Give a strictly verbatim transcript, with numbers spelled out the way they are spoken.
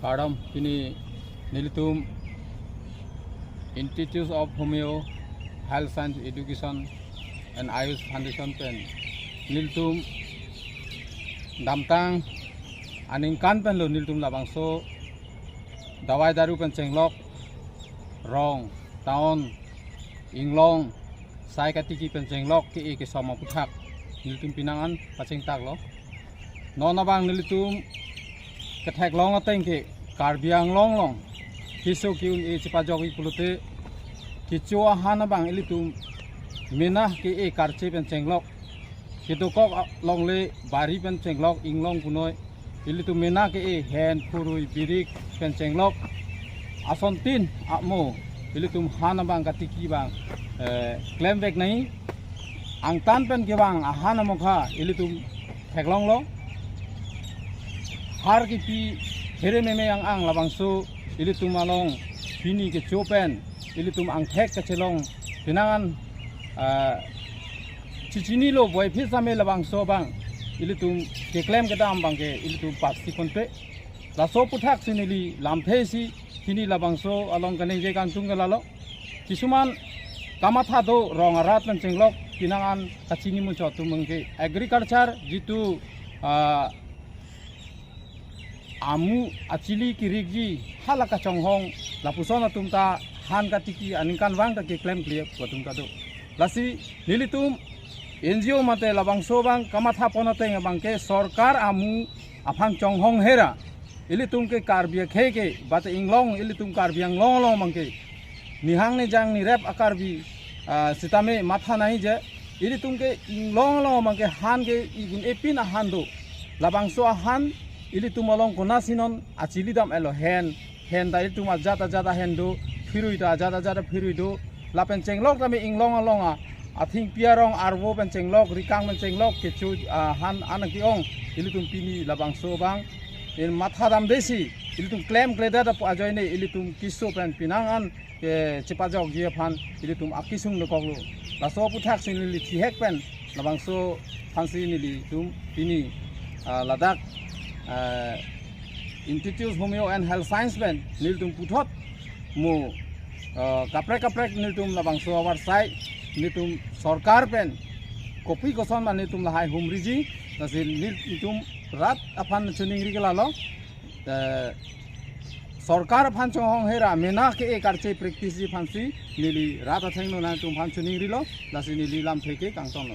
Kardom, pini nelitum Institute of Homeo Health Science Education and Ayush Foundation pen nelitum damtang aningkan penlo nelitum labangso dawai daru pen chenglok, rong, town, inglong, sai katiki pen chenglok ke-e kesom aputhak nelitum penang an pachingthaklo. Non abang nelitum ketheklong ateng ke Karbi Anglong along keso ke-un-e chepajokji pulote, kecho ahan abang ilitum mena ke-e karche pen chenglok, kedokok alongle bari pen chenglok, inglong punoi ilitum mena ke-e hen, phurui, birik pen chenglok, asontin amo ilitum han abang katiki abang, eh, klemvek nangji. Angtan pen kevang ahan amokha ilitum theklonglo. Har kipi here meme ang-ang labangso ilitum along pini kecho pen ilitum angthek kachelong penang an, ah, chichinilo, boiphit same labangso abang ilitum keklem kedam abang ke ilitum pasti konpe. Laso aputhak si neli lamthe si pini labangso along kaningje kangtung ke lalo. Kisuman kamatha do, rong arat pen chenglok penang an kachini muchot atum abang ke agriculture jitu, ah, amu achili kerikji hala kachonghong lapuson atum ta han katiki aningkanvang ta keklem kle atum ta do. Lasi nelitum N G O mate labangso abang kamathapon ateng abang ke sorkar amu aphan chonghong hera. Ilitum ke Karbi akhei ke, bate inglong, ilitum Karbi Anglong along abang ke nihang nijang nirep a-Karbi, ah, sitame matha nangji je, ilitum ke inglong along abang ke han ke igun epin ahan do. Labangso ahan ilitum along konatsi non achili dam-etlo, hen, hen ta ilitum ajat ajat ahen do, phirui ta ajat ajat aphirui do. Lapen chenglok tame inglong along a, athingpi arong arvo pen chenglok, rikang pen chenglok, kecho, ah, han an ke-ong ilitum pini labangso abang en matha damde si ilitum klem kledet apo ajoine ilitum keso pen penang an, eh, chepajokji aphan ilitum akesung dokoklo. Laso aputhak si neli thihek pen labangso aphansi nelitum pini, ah, ladak, ah, Institute Homeo and Health Science pen nelitum puthot mo, ah, kaprek kaprek nelitum labangso avarsai nelitum sorkar pen kopi koson ma nelitum lahai humriji, lasi nelitum rat aphan choningri ke lalo, eh, sorkar aphan chonghong hera mena ke-e karche practice ji aphansi neli rat athengno nangtum aphan choningrilo, lasi neli lamthe ke kangtonlo.